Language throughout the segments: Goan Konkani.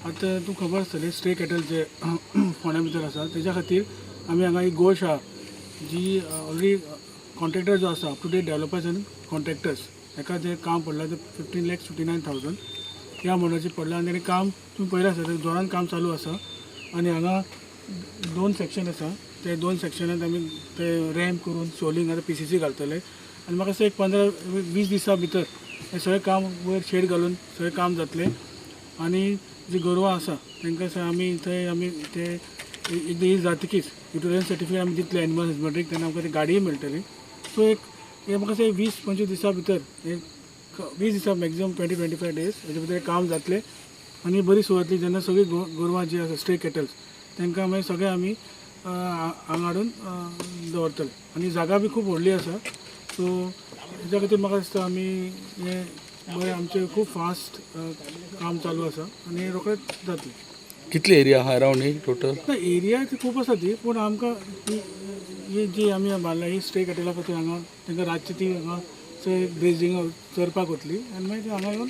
आतां तुमकां खबर आसतलें, स्ट्रे कॅटल जे फोंड्या भितर आसा, तेज्या खातीर आमी हांगा एक गोशाळा जी ऑलरेडी कॉन्ट्रॅक्टर जो आसा, up to date developers and contractors, हेका जें काम पडलां तें 15,59,000 ह्या अमाउंटाचेर पडलां. आनी तेणें काम तुमी पळयलें आसा, जोरान काम चालू आसा. आनी हांगा दोन सेक्शन आसा, ते दोन सेक्शनात आमी ते रॅम्प करून सोलिंग आतां पीसीसी घालतले. आनी म्हाका दिसता एक 15-20 दिसां भितर हें सगळें काम वयर शेड घालून सगळें काम जातलें. आनी जी गोरवां आसा तांकां सगळें आमी थंय आमी ते एकदां ही जातकीच युटिलिटी सर्टिफिकेट आमी दितले एनिमल हजबंड्रीक, तेन्ना आमकां ती गाडीय मेळटली. सो एक हे म्हाका दिसता 20-25 दिसां भितर, एक 20 दिसां, मॅक्झिमम 20-25 डेज, हेजे भितर काम जातलें. आनी बरी सुरवात जातली जेन्ना सगळीं गोरवां जी आसा, स्ट्रे कॅटल्स, तांकां मागीर सगळें आमी हांगा हाडून दवरतले. आनी जागा बी खूब व्हडली आसा, सो हेज्या खातीर म्हाका दिसता आमी हें बरें आमचें खूब फास्ट काम चालू आसा आनी रोखडेंच जातलें. कितली एरिया आहा अरावंड ही टोटल? ना, एरिया ती खूब आसा ती, पूण आमकां ही ही जी आमी बांदला ही स्ट्रे कॅटला खातीर हांगा तांकां रातची ती हांगा चड ग्रेजींग चरपाक वतली आनी मागीर ती हांगा येवन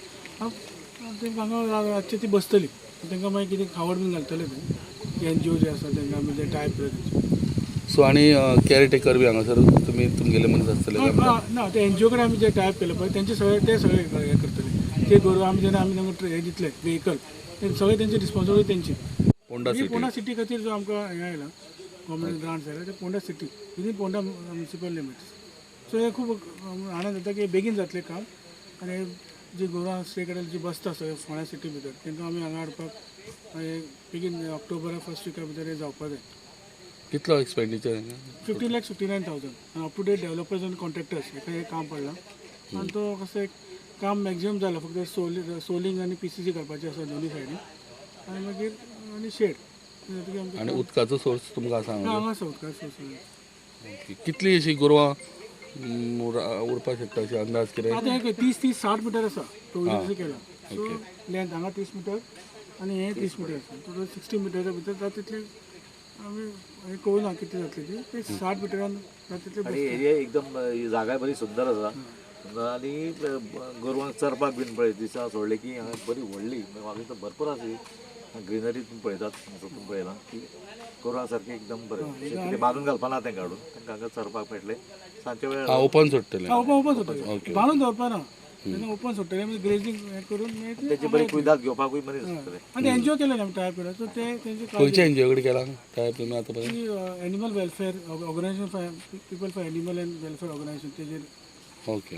तांकां हांगा रातची ती बसतली. तांकां मागीर कितें खावड बीन घालतले ते एनजीओ जे आसा, तांकां आमी ते टायप केला. सो आनी केअर टेकर बी हांगासर तुमी तुमगेले मनीस आसतले काय म्हणटा? ना, ते एनजीओ कडेन आमी जे टायप केले पळय, तेंचे सगळे ते सगळे हें करतले. ते गोरवां आमी जेन्ना आमी तांकां हें दितले व्हेकल, ते सगळे तेंची रिस्पॉन्सिबिलिटी तेंची. पोंडा ही सिटी. पोंडा सिटी खातीर जो आमकां हें आयला, गव्हर्मेंट ग्रांट्स आयला, ते Ponda city, within Ponda municipal limits. So हें खूब आनंद जाता की बेगीन जातलें काम. आनी जी गोरवां स्टे कडेन जी बसता सगळे फोंड्या सिटी भितर, तांकां आमी हांगा हाडपाक हें बेगीन ऑक्टोबरा फर्स्ट विका भितर हें जावपा जाय. कितलो expenditure? 15,59,000. Up to date developers आनी कॉन्ट्रॅक्टर्स हेका हें काम पडलां. आनी तो कसो एक काम मॅक्झिमम जाला, फक्त सोलिंग आनी पीसीसी करपाचें आसा दोनी सायडीन आनी मागीर आनी शेड. आनी उदकाचो सोर्स तुमकां आसा हांगा? हांगा आसा उदकाचो source. ओके. कितली अशी गोरवां उरपाक शकता अशी अंदाज कितें? आतां एक 30, 30, 60 मिटर आसा प्रोविजन तशें केलां. सो लेंथ हांगा 30 मिटर आनी हें 30 मिटर आसा, टोटल 60 मिटराच्या भितर जाता तितलें आमी हें कळूं ना कितलें जातलें ती, ते 60 मिटरान जाता तितलें. आणि एरिया एकदम ही जागा बरी सुंदर आसा आणि गोरवांक चरपाक बीन पळय दिसा सोडले की हांगा बरी व्हडली मागीर तर भरपूर आसा ग्रिनरी. तुमी पळयतात हांगासर, तुमी पळयलां की गोरवां सारकें एकदम बरें. अशें कितें बांदून घालपा ना तांकां, हाडून तांकां हांगा चरपाक मेळटलें सांजच्या वेळार. आं, ओपन सोडटले? ओपन, ओपन सोडटले, बांदून दवरपा ना तेन्ना. ओपन सोडटले म्हणजे ग्रेजींग हें करून मागीर ते तेची बरी कुयदाद घेवपाकूय मनीस आसतले. आनी एनजीओ केलें आमी टायप केला, सो ते तेंचे खंयच्या एनजीओ कडेन केला टायप तुमी आतां पर्यंत? Animal welfare organisation, for people for animal and welfare organisation तेजेर. ओके.